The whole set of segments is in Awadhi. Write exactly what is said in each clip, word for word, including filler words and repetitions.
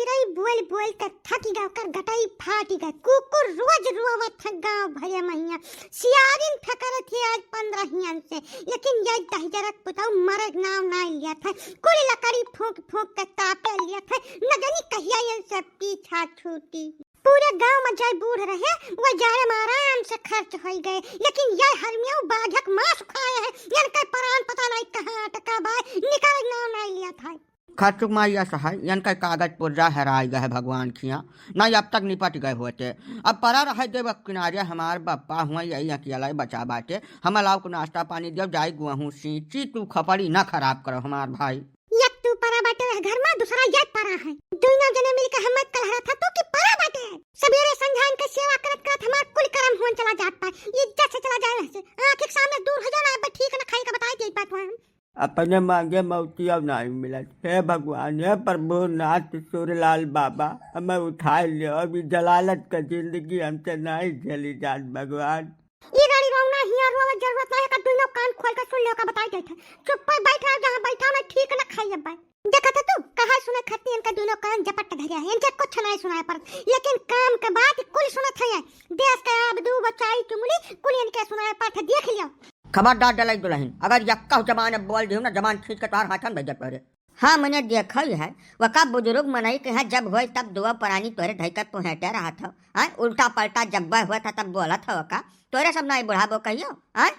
चिरई बोल बोल के थकी गए, ओकर गटई फाटी गए। कुकुर रोज रोवत है गाँव भरे महिया। सियारिन फेकरत है आज पंद्रहियन से, लेकिन ये दहिजरक पुतऊ मरे नाव नाई लियत है। कुल लकड़ी फूंक फूंक के तापे लियत है। न जानी कहिया ये सब पीछा छूटी। पूरे गाँव में जाए बूढ़ रहे, वो जाए में आराम से खर्च होई गए, लेकिन ये हरमियाऊ बाझक मांस खाए है, इनके प्राण पता नहीं कहाँ अटका बा, निकल नाव नहीं लियत है। खर्चुक माई यस है, इनके कागज पुर्जा हेराई गए भगवान खिया, नहीं अब तक निपट गए होते। अब परा रहे देव किनारे हमार बप्पा हुआ, यही अकेला बचा बाटे, हम लाओ को नाश्ता पानी दियो, जाई गुहूँ सींची, तू खपड़ी ना खराब करो हमार भाई। एक तू परा बाटे है घर में, दूसरा ये परा है। दुइनो जने मिलके हमें कलहरा था तू कि परा बाटे। सबेरे संझा इनके सेवा करत करत हमार कुल करम होन चला जात पाए। इज्जत से चला जाए वहाँ से। आँख के सामने दूर हो जाओ ना, अब ठीक ना खाई का बताई दे बात हम। अपने मांगे मौतिया नहीं मिलत। हे भगवान, हे प्रभु नाथ सूर्यलाल बाबा, हमें उठाए लियो। अभी जलालत का जिंदगी हमसे नहीं झेली जात भगवान। ई गाड़ी रोना हिया रोवे जरूरत नहीं है, का दुइनो कान खोल के सुन ले, का बताई देत है। चुप पर बैठ रहो, जहाँ बैठा मैं ठीक ना खाई अब। देखत है तू, कहा सुने खाती इनका दुइनो कान झपट धरिया है, इनके कुछ नहीं सुनाई पड़त, लेकिन काम के बात कुल सुनत है। देश के आब दू बचाई चुंगली कुल इनके सुनाई पड़त, देख लियो। खबरदार डलाई दुलहिन, अगर यक्का जबान बोल दियो ना, जबान खींच के तोहार हाथन भेजत पड़े। हाँ, मने देखा ही है, वका बुजुर्ग मनई के यहाँ जब होए तब दुआ परानी तोरे धई के पोहेटे रहत हो, हाँ, उल्टा पलटा जब होत है तब बोलत हो का, तोरे सब नाई बुढ़ाबो कहियो, हाँ?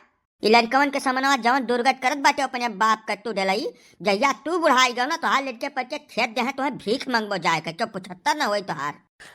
ई लड़कवन के समनवा जवन दुर्गत करत बाटे अपने बाप के तू डलई, जहिया तू बुढ़ाई गयो ना तोहार लड़के पड़के खेत दे हैं तोहे भीख मंगबो जाए के, क्यों पुछत्तर न होई तोहार।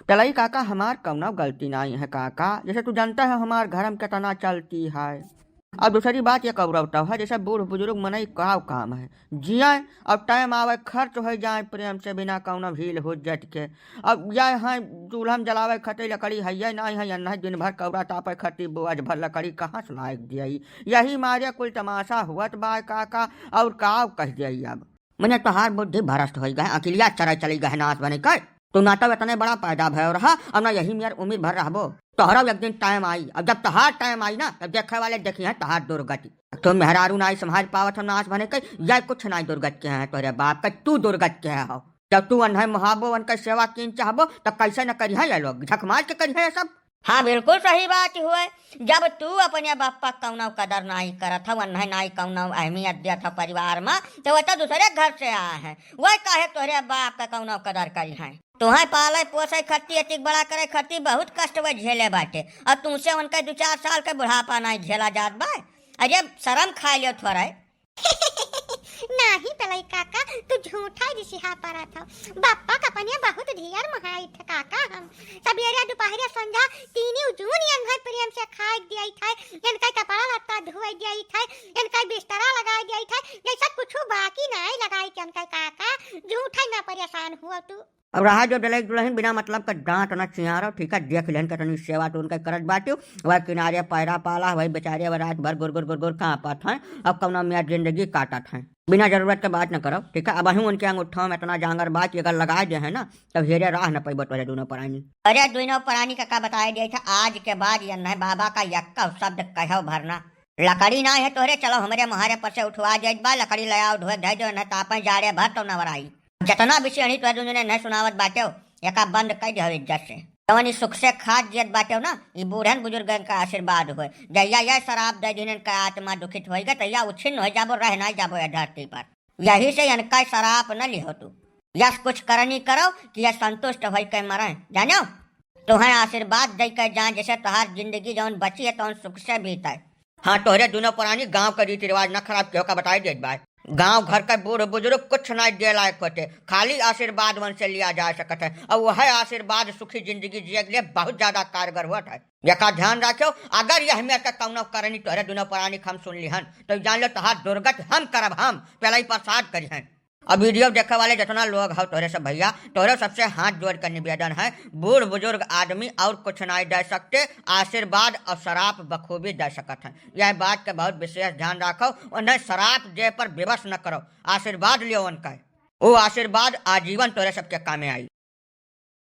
डलई काका हमार कौनो गलती नाई है काका, जैसे तू जानता है हमार घर में कितना चलती है। अब दूसरी बात ये कौरवता है, जैसे बूढ़ बुजुर्ग मनई का काम है, जिए अब टाइम आवे खर्च हो जाए प्रेम से बिना कौनो भील हुज्जत के। अब यह है चूल्हा में जलावे खते लकड़ी है ये नाई है, यन्ना दिन भर कौरा तापे खती बोझ भर लकड़ी कहाँ से लायक दिए। यही मारे कुल तमाशा हुअत बाय काका, और का कह दिए अब। मने तोहार बुद्धि भ्रष्ट होई गए, अकिलिया चराई चली गए नाश बने कर। तू ना तो इतने बड़ा पैदा भयो रहा, अब ना यही मेर उम्र भर रहबो। तोहरो एक दिन टाइम आई, अब जब तोहार टाइम आई ना, तब देखे वाले देखी हैं तोहार दुर्गति। तो मेहरारू नाई संभाल पावत हो नाश बने के, या कुछ नाई दुर्गत के हैं तोहरे बाप के, तू दुर्गत के हो। जब तू अन्हे मुहाबो, उनके सेवा कीन चाहबो, तब कैसे न करी है ये लोग, झक मार के करी है ये सब। हाँ, बिल्कुल सही बात हुए। जब तू अपने बापा कौनो कदर नाई करत हव, अन्हे नाई कौनो अहमियत देत हव परिवार में, तो वह तो दूसरे घर से आए हैं, वह काहे तोहरे बाप का कौनो कदर करी हैं? तुहें पाले पोसे खती, एतिक बड़ा करे खती बहुत कष्ट वह झेले बाटे, और तुमसे उनके दो चार साल के बुढ़ापा नाई झेला जात बा। अरे शर्म खा लियो थोड़ा। नाही तलई काका, तू झूठा रिसिहा परत हव। बापा का पनिया बहुत ढेर मोहाई थे काका हम। सबेरे दोपहरे संझा तीनी उजून यंघर प्रेम से खाए दियाई थे, इनका कपड़ा लत्ता धोए दियाई थे, इनका बिस्तरा लगाए दियाई थे, जैसा कुछ बाकी नाई लगाई के इनका काका। झूठा ना परेशान हुआ तू। अब रहा जो डलई दुलहिन बिना मतलब का डांट ना चिहारो, ठीक है, देख लेन के तनी सेवा तो उनका करत बाटियो, वह किनारे पैरा पाला, वही बेचारे वह रात भर गुर गुर गुर गुर कांपत हैं, अब कौनो मेर जिंदगी काटत हैं। बिना जरूरत के बात न करो, ठीक है, अब हम उनके अंगूठा में इतना जांगर बात अगर लगा दे हैं ना, तब हेरे राह न पैबो तोरे दोनों प्राणी। अरे दोनों प्राणी का, का बताए दिया था, आज के बाद ये नहीं बाबा का यक्का शब्द कहो भरना। लकड़ी ना है तोहरे, चलो हमरे मुहारे पर से उठवा जाइत बा, लकड़ी ले आओ, ढोए धै दो, न तापे जाड़े भर तो नवराई। जतना भी सेहनी तोहे दुनो जने नहीं सुनावत बाटेव, एका बंद कर दियो इज्जत से। जवन ई सुख से खात जियत बाटेव ना, ई बूढ़न बुजुर्गन का आशीर्वाद होए। जहिया यह शराब दे दिहन इनका आत्मा दुखित होइगा, तहिया उच्छिन्न हो जाबो, रह नहीं जाबो यह धरती पर। यही से इनका शराब न लिहो तू। यस कुछ करनी करो कि यह संतुष्ट होई के मरे, जानो? तुहें आशीर्वाद दे के जान, जैसे तोहार जिंदगी जौन बची है तौन सुख से बीते। हाँ, तोहरे दुनो प्राणी गांव के रीति रिवाज न खराब केहू का बताई देत बा। गांव घर के बूढ़ बुजुर्ग कुछ ना दे लायक होते, खाली आशीर्वाद वन से लिया जा सकत है, और वह आशीर्वाद सुखी जिंदगी जिए के लिए बहुत ज्यादा कारगर होत है। एका ध्यान रखियो, अगर यह मेर के कौनो करनी तोहरे दुनो प्राणी के हम सुन लिहन, तो जान लो तोहार दुर्गति हम करब, हम पेलई प्रसाद करिहन। अब वीडियो देखे वाले जितना लोग हो तोहरे सब भैया, तोहरे सबसे हाथ जोड़ के निवेदन है, बूढ़ बुजुर्ग आदमी और कुछ नहीं दे सकते, आशीर्वाद और शराब बखूबी दे सकत हैं। यह बात के बहुत विशेष ध्यान रखो, उन्हें शराब दे पर विवश न करो, आशीर्वाद लियो उनका, वो आशीर्वाद आजीवन तोहरे सबके कामे आई।